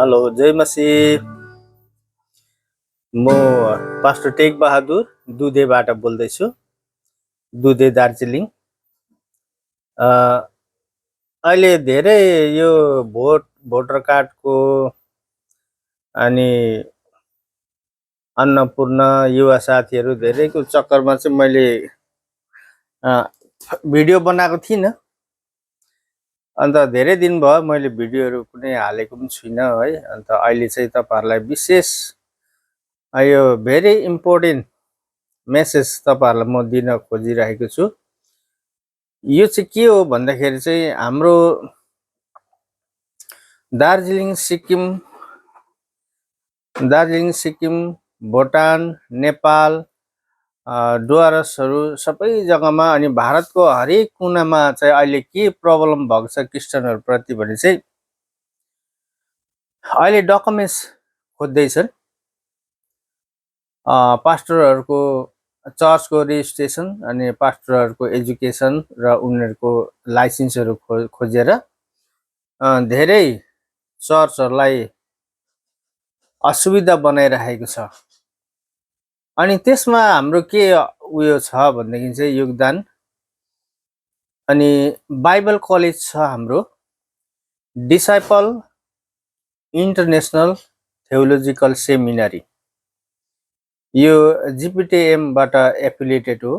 Hello जय मसीह। म pastor take Bahadur दुधेबाट बोल्दैछु, दुधे दार्जिलिङ। अहिले धेरै यो भोटर कार्डको अनि अन्नपूर्ण युवा साथीहरू धेरैको चक्करमा चाहिँ मैले भिडियो बनाएको थिइनँ। अन्त धेरै दिन भयो मैले भिडियोहरू कुनै हालेको पनि छुइनँ है। अन्त अहिले चाहिँ तपाईहरुलाई विशेष यो भेरी इम्पोर्टेन्ट मेसेज तपाईहरुलाई म दिन खोजिरहेको छु। यो चाहिँ के हो भन्दाखेरि चाहिँ हाम्रो दार्जिलिङ सिक्किम, भुटान, नेपाल, डुअर्सहरू सबै जग्गामा अनि भारतको हरेक कुनामा चाहिँ अहिले के प्रब्लम भएको छ क्रिस्चियनहरु प्रति भने चाहिँ अहिले डकुमेन्ट्स खोज्दैछन्। पास्टरहरुको चर्चको रेजिस्ट्रेसन अनि पास्टरहरुको एजुकेसन र उनीहरुको लाइसेन्सहरु खोजेर धेरै चर्चहरुलाई असुविधा बनाइरहेको छ। अनि त्यसमा हाम्रो के उयो छ भन्देखि चाहिँ योगदान अनि बाइबल कलेज छ हाम्रो डिसाइपल इन्टरनेशनल थियोलोजिकल सेमिनरी, यो जीपीटीएम बाट एफिलिएटेड हो।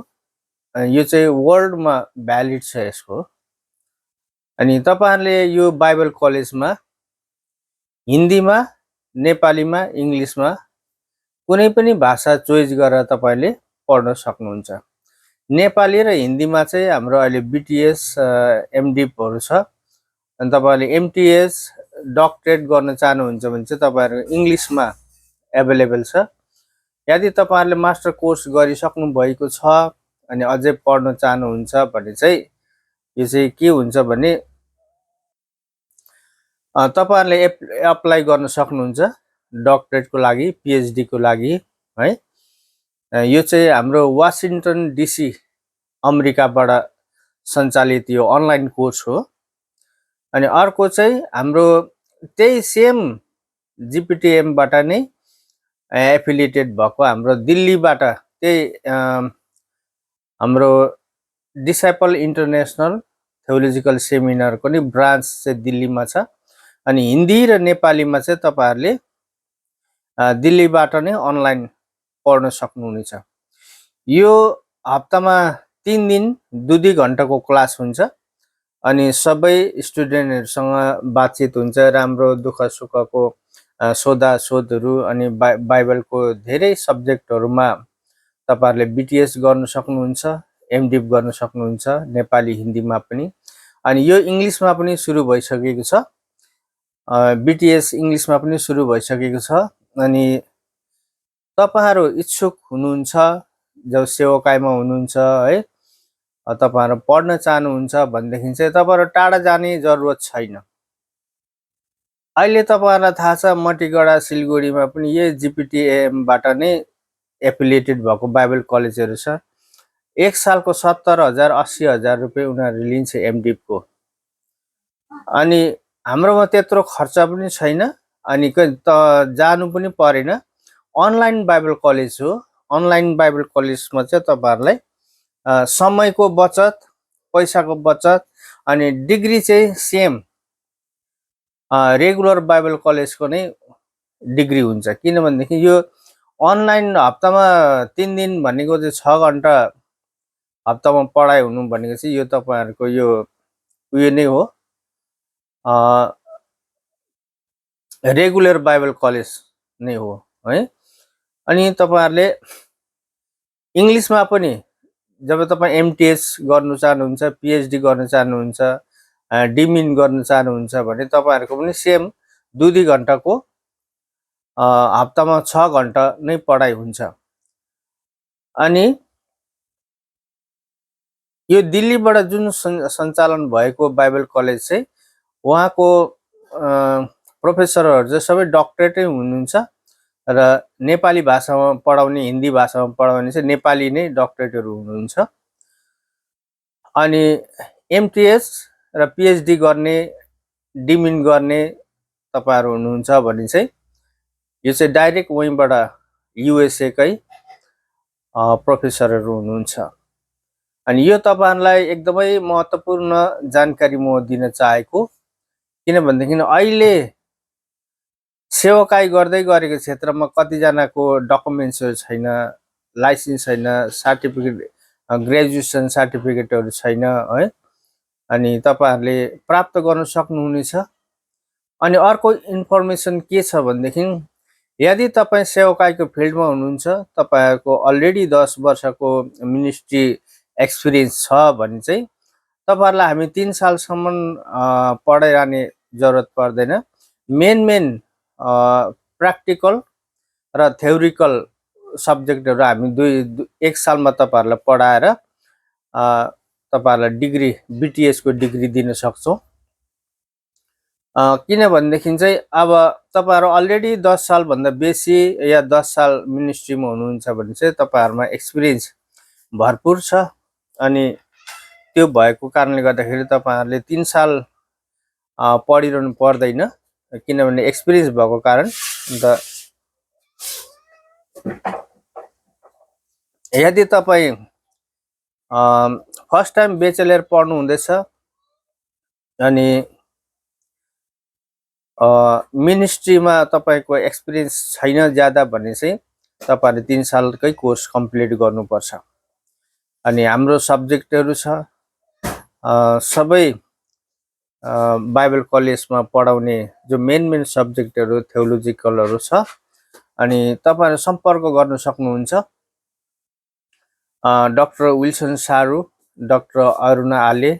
यो चाहिँ वर्ल्डमा भ्यालिड छ यसको। अनि तपाईहरुले यो बाइबल कलेजमा हिन्दीमा, नेपालीमा, इंग्लिशमा कुनै पनि भाषा चोइस गरेर तपाईले पढ्न सक्नुहुन्छ। नेपाली र हिन्दीमा चाहिँ हाम्रो अहिले बीटीएस एमडीहरु छ। अनि तपाईले एमटीएस डक्टरेट गर्न चाहनुहुन्छ भने चाहिँ तपाईहरु इंग्लिशमा अवेलेबल छ। यदि तपाईहरुले मास्टर कोर्स गरिसक्नु भएको छ अनि अझै पढ्न चाहनुहुन्छ भने चाहिँ यो चाहिँ के हुन्छ भने तपाईहरुले अप्लाई गर्न सक्नुहुन्छ डक्टरेटको लागि, पीएचडी को लागि है। यो चाहिँ हाम्रो वाशिंगटन डीसी अमेरिकाबाट सञ्चालित यो अनलाइन कोर्स हो। अनि अर्को चाहिँ हाम्रो त्यही सेम जीपीटीएम बाट नै एफिलिएटेड भएको हाम्रो दिल्लीबाट त्यही हाम्रो डिसाइपल इन्टरनेशनल थियोलोजिकल सेमिनार को नि ब्रान्च चाहिँ दिल्लीमा छ। अनि हिन्दी र नेपालीमा चाहिँ तपाईहरुले दिल्लीबाट नै अनलाइन पढ्न सक्नुहुनेछ। यो हप्तामा 3 दिन 2 घण्टाको क्लास हुन्छ अनि सबै स्टुडेन्टहरुसँग बातचित हुन्छ, राम्रो दुःख सुखको सोधा सोधहरु अनि बाइबलको धेरै सब्जेक्टहरुमा तपाईहरुले बीटीएस गर्न सक्नुहुन्छ, एमडी गर्न सक्नुहुन्छ, नेपाली हिन्दीमा पनि। अनि यो इंग्लिशमा पनि सुरु भइसकेको छ। बीटीएस इंग्लिशमा पनि सुरु भइसकेको छ। अनि तपाईहरु इच्छुक हुनुहुन्छ, जो सेवाकाईमा हुनुहुन्छ है, तपाईहरु पढ्न चाहनुहुन्छ भन्देखि चाहिँ तपाईहरु टाढा जाने जरुरत छैन। अहिले तपाईहरुलाई थाहा छ मटिगडा सिलगढीमा पनि यही जीपीटीएम बाट नै एफिलिएटेड भएको बाइबल कलेजहरु छ। एक सालको 70,000 80,000 रुपैयाँ उनीहरुले लिन्छ एमडी को। अनि हाम्रोमा त्यत्रो खर्च पनि छैन अनि जानु पनि परेन। अनलाइन बाइबल कलेज हो। अनलाइन बाइबल कलेजमा चाहिँ तपाईहरुलाई समयको बचत, पैसाको बचत अनि डिग्री चाहिँ सेम रेगुलर बाइबल कलेजको नै डिग्री हुन्छ। किनभनेदेखि यो अनलाइन हप्तामा 3 दिन भनेको चाहिँ 6 घण्टा हप्तामा पढाइ हुनु भनेको चाहिँ यो तपाईहरुको यो उयो नै हो, रेगुलर बाइबल कलेज नै हो है। अनि तपाईहरुले इंग्लिशमा पनि जब तपाई एमटीएस गर्नु चाहनुहुन्छ, पीएचडी गर्न चाहनुहुन्छ, डिमिन गर्न चाहनुहुन्छ भने तपाईहरुको पनि सेम 2 घण्टाको हप्तामा 6 घण्टा नै पढाइ हुन्छ। अनि यो दिल्लीबाट जुन सञ्चालन भएको बाइबल कलेज चाहिँ उहाँको प्रोफेसरहरु चाहिँ सबै डक्टरेटै हुनुहुन्छ र नेपाली भाषामा पढाउने, हिन्दी भाषामा पढाउने चाहिँ नेपाली नै डक्टरेटहरु हुनुहुन्छ। अनि एमटीएस र पीएचडी गर्ने, डिमिन गर्ने तपाईहरु हुनुहुन्छ भने चाहिँ यो चाहिँ डाइरेक्ट वहीँबाट युएसए कै प्रोफेसरहरु हुनुहुन्छ। अनि यो तपाईहरुलाई एकदमै महत्त्वपूर्ण जानकारी म दिन चाहेको, किनभनेदेखि अहिले सेवाकाई गर्दै गरेको क्षेत्रमा कतिजनाको डकुमेन्ट्सहरु छैन, लाइसेन्स छैन, सर्टिफिकेट ग्रेजुएसन सर्टिफिकेटहरु छैन है। अनि तपाईहरुले प्राप्त गर्न सक्नुहुनेछ। अनि अर्को इन्फर्मेसन के छ भनेदेखि यदि तपाई सेवाकाईको फिल्डमा हुनुहुन्छ, तपाईहरुको अलरेडी 10 वर्षको मिनिस्ट्री एक्सपिरियन्स छ भने चाहिँ तपाईहरुलाई हामी 3 सालसम्म पढाइरहने जरुरत पर्दैन। मेन प्र्याक्टिकल र थ्योरिकल सब्जेक्टहरु हामी 1 सालमा तपाईहरुलाई पढाएर तपाईहरुलाई डिग्री बीटीएस को डिग्री दिन सक्छौं। किनभनेदेखि चाहिँ अब तपाईहरु अलरेडी 10 साल भन्दा बेसी या 10 साल मिनिस्ट्रीमा हुनुहुन्छ भने चाहिँ तपाईहरुमा एक्सपिरियन्स भरपूर छ। अनि त्यो भएको कारणले गर्दाखेरि तपाईहरुले 3 साल पढिरहनु पर्दैन, किनभने एक्सपिरियन्स भएको कारण। अन्त यदि तपाई फर्स्ट टाइम ब्याचलर पढ्नु हुँदैछ अनि मिनिस्ट्रीमा तपाईको एक्सपिरियन्स छैन ज्यादा भने चाहिँ तपाईहरुले 3 सालकै कोर्स कम्प्लिट गर्नुपर्छ। अनि हाम्रो सब्जेक्टहरु छ सबै बाइबल कलेजमा पढाउने जो मेन सब्जेक्टहरु थियोलोजिकलहरु छ। अनि तपाईहरु सम्पर्क गर्न सक्नुहुन्छ डाक्टर विल्सन सारू, डाक्टर अरुणा आले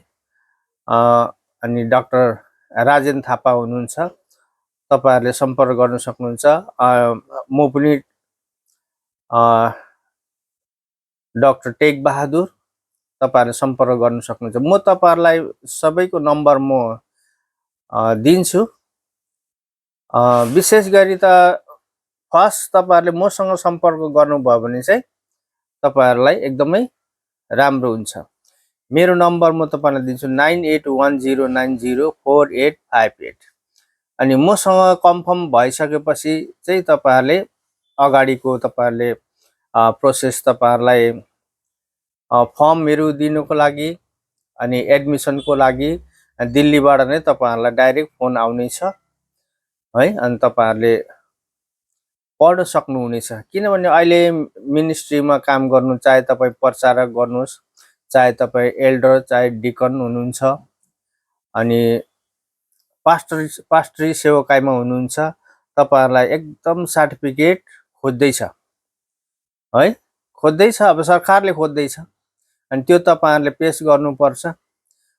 अनि डाक्टर राजेन थापा हुनुहुन्छ। तपाईहरुले सम्पर्क गर्न सक्नुहुन्छ। म पनि डाक्टर टेक बहादुर, तपाईहरुले सम्पर्क गर्न सक्नुहुन्छ। म तपाईहरुलाई सबैको नम्बर म दिन्छु। विशेष गरी त फर्स्ट तपाईहरुले मसँग सम्पर्क गर्नुभयो भने चाहिँ तपाईहरुलाई एकदमै राम्रो हुन्छ। मेरो नम्बर म तपाईहरुलाई दिन्छु 9810904858। अनि मसँग कन्फर्म भइसकेपछि चाहिँ तपाईहरुले अगाडिको तपाईहरुले प्रोसेस तपाईहरुलाई फर्महरु दिनको लागि अनि एडमिसनको लागि दिल्लीबाट नै तपाईहरुलाई डाइरेक्ट फोन आउने छ है। अनि तपाईहरुले पढ्न सक्नुहुनेछ। किनभने अहिले मिनिस्ट्रीमा काम गर्नु, चाहे तपाई प्रचारक गर्नुहोस्, चाहे तपाई एल्डर, चाहे डिकन हुनुहुन्छ, अनि पास्टरी सेवाकाईमा हुनुहुन्छ, तपाईहरुलाई एकदम सर्टिफिकेट खोज्दैछ है, खोज्दैछ। अब सरकारले खोज्दैछ अनि त्यो तपाईहरुले पेश गर्नुपर्छ।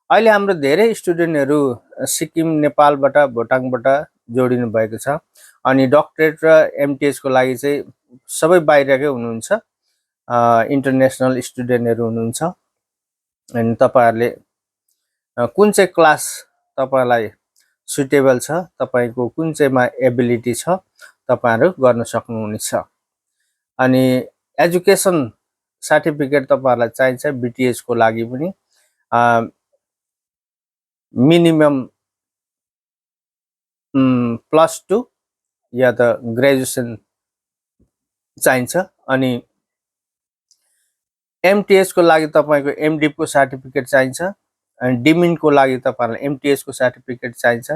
अहिले हाम्रो धेरै स्टुडेन्टहरु सिक्किम, नेपालबाट, भोटाङबाट जोडिनु भएको छ। अनि डक्टरेट र एमटीएस को लागि चाहिँ सबै बाहिरकै हुनुहुन्छ, इन्टरनेशनल स्टुडेन्टहरु हुनुहुन्छ। अनि तपाईहरुले कुन चाहिँ क्लास तपाईलाई सुटेबल छ, तपाईको कुन चाहिँमा एबिलिटी छ, तपाईहरु गर्न सक्नुहुनेछ। अनि एजुकेसन सर्टिफिकेट तपाईहरुलाई चाहिन्छ बीटीएस को लागि पनि मिनिमम +2 या त ग्रेजुएसन चाहिन्छ। अनि एमटीएस को लागि तपाईको एमडी को सर्टिफिकेट चाहिन्छ। अनि डिमिन को लागि तपाईहरुलाई एमटीएस को सर्टिफिकेट चाहिन्छ।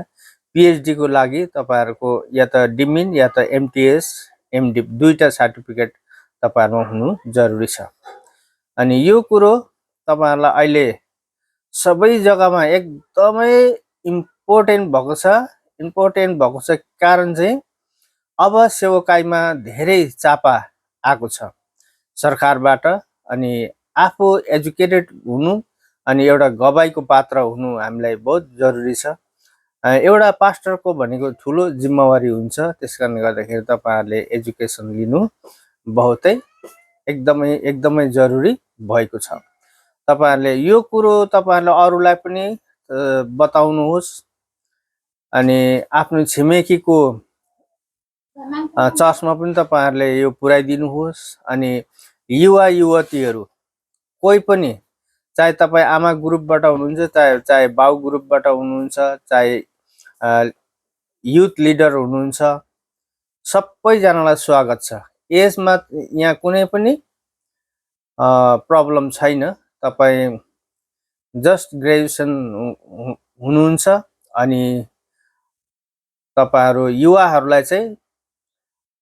पीएचडी को लागि तपाईहरुको या त डिमिन या त एमटीएस एमडी दुईटा सर्टिफिकेट तपाईहरुमा हुनु जरुरी छ। अनि यो कुरो तपाईहरुलाई अहिले सबै जग्गामा एकदमै इम्पोर्टेन्ट भएको छ। कारण चाहिँ अब सेवाकाईमा धेरै चापा आएको छ सरकारबाट। अनि आफू एजुकेटेड हुनु अनि एउटा गवाईको पात्र हुनु हामीलाई बहुत जरुरी छ। एउटा पास्टरको भनेको ठुलो जिम्मेवारी हुन्छ। त्यसकारणले गर्दाखेरि तपाईहरुले एजुकेसन लिनु बहुतै एकदमै जरुरी भएको छ। तपाईहरुले यो कुरो तपाईहरुले अरूलाई पनि बताउनुहोस्। अनि आफ्नो छिमेकीको चर्चमा पनि तपाईहरुले यो पुर्याइदिनुहोस्। अनि युवा युवतीहरु कोही पनि, चाहे तपाई आमा ग्रुपबाट हुनुहुन्छ, चाहे बाउ ग्रुपबाट हुनुहुन्छ, चाहे युथ लिडर हुनुहुन्छ, सबैजनालाई स्वागत छ। यसमा यहाँ कुनै पनि प्रब्लम छैन। तपाईँ जस्ट ग्रेजुएसन हुनुहुन्छ अनि तपाईहरु युवाहरूलाई चाहिँ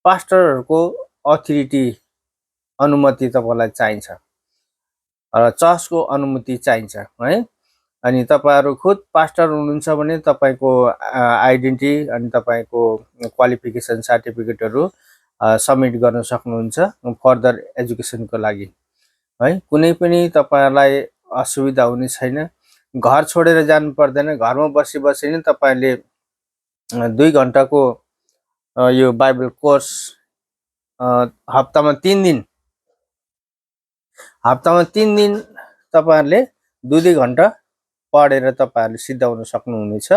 पास्टरहरूको अथोरिटी अनुमति तपाईलाई चाहिन्छ र चर्चको अनुमति चाहिन्छ है। अनि तपाईहरु खुद पास्टर हुनुहुन्छ भने तपाईको आइडेन्टिटी अनि तपाईको क्वालिफिकेसन सर्टिफिकेटहरु सबमिट गर्न सक्नुहुन्छ फर्दर एजुकेसनको लागि है। कुनै पनि तपाईहरुलाई असुविधा हुने छैन। घर छोडेर जानु पर्दैन। घरमा बसी बसी नै तपाईले 2 घण्टाको यो बाइबल कोर्स हप्तामा 3 दिन तपाईहरुले 2-2 घण्टा पढेर तपाईहरुले सिद्धाउन सक्नुहुनेछ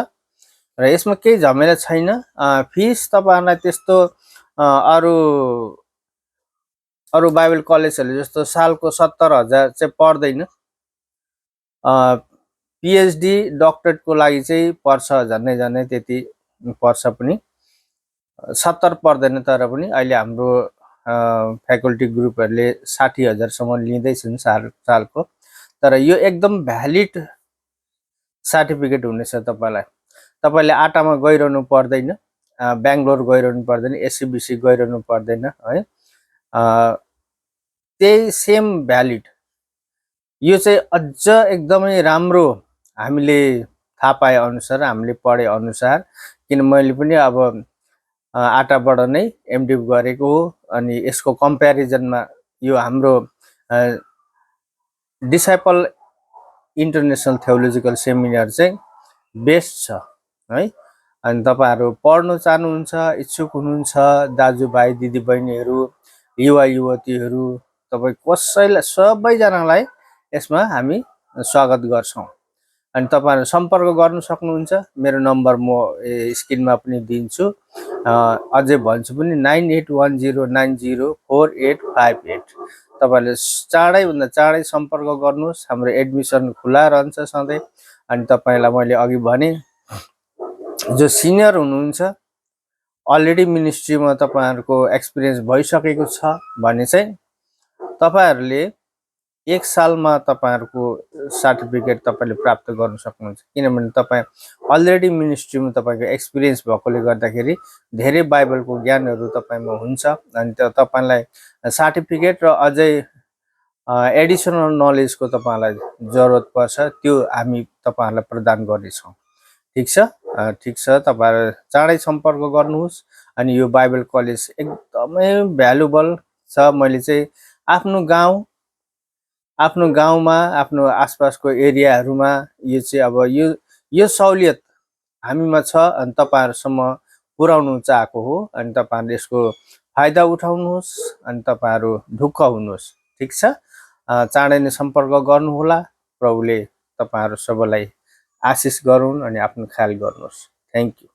र यसमा केही झमेला छैन। फिस तपाईहरुलाई त्यस्तो अरु बाइबल कलेजहरुले जस्तो सालको 70,000 चाहिँ पर्दैन। पीएचडी डक्टरेटको लागि चाहिँ पर्छ झन्नै त्यति पर्छ पनि। 70 पर्दैन तर पनि अहिले हाम्रो फ्याकल्टी ग्रुपहरुले 60,000 सम्म लिँदै छन् सालको। तर यो एकदम भ्यालिड सर्टिफिकेट हुनेछ तपाईलाई। तपाईले आटामा गइरहनु पर्दैन, बेंगलोर गइरहनु पर्दैन, एससीबीसी गइरहनु पर्दैन है। त्यही सेम भ्यालिड। यो चाहिँ अझ एकदमै राम्रो हामीले थाहा पाए अनुसार, हामीले पढे अनुसार, किन मैले पनि अब आटाबाट नै एमडी गरेको हो अनि यसको कम्प्यारिजनमा यो हाम्रो डिसाइपल इन्टरनेशनल थियोलोजिकल सेमिनार चाहिँ बेस्ट छ है। अनि तपाईहरु पढ्न चाहनुहुन्छ, इच्छुक हुनुहुन्छ, दाजुभाइ दिदीबहिनीहरु, युवा युवतीहरु, तपाई कसैलाई सबैजनालाई यसमा हामी स्वागत गर्छौं। अनि तपाईहरु सम्पर्क गर्न सक्नुहुन्छ। मेरो नम्बर म स्क्रिनमा पनि दिन्छु। अझै भन्छु पनि 9810904858। तपाईहरुले चाँडै भन्दा चाँडै सम्पर्क गर्नुहोस्। हाम्रो एडमिसन खुला रहन्छ सधैं। अनि तपाईलाई मैले अघि भने जो सिनियर हुनुहुन्छ, अलरेडी मिनिस्ट्रीमा तपाईहरुको एक्सपिरियन्स भइसकेको छ भने चाहिँ तपाईहरुले 1 सालमा तपाईहरुको सर्टिफिकेट तपाईले प्राप्त गर्न सक्नुहुन्छ। किनभने तपाई अलरेडी मिनिस्ट्रीमा तपाईको एक्सपिरियन्स भएकोले गर्दाखेरि धेरै बाइबलको ज्ञानहरु तपाईमा हुन्छ। अनि तपाईलाई सर्टिफिकेट र अझै एडिशनल नलेजको तपाईलाई जरुरत पर्छ, त्यो हामी तपाईहरुलाई प्रदान गर्नेछौं। ठीक छ? ठीक छ। तपाईहरु चाँडै सम्पर्क गर्नुहोस्। अनि यो बाइबल कलेज एकदमै भ्यालुबल छ। मैले चाहिँ आफ्नो गाउँमा, आफ्नो आसपासको एरियाहरुमा यो चाहिँ अब यो सहुलियत हामीमा छ अनि तपाईहरुसम्म पुर्याउनु चाहेको हो। अनि तपाईहरुले यसको फाइदा उठाउनुहोस् अनि तपाईहरु ढुक्क हुनुहोस्। ठीक छ? चाँडै नै सम्पर्क गर्नुहोला। प्रभुले तपाईहरु सबैलाई आशिष गरून् अनि आफ्नो ख्याल गर्नुहोस्। Thank you.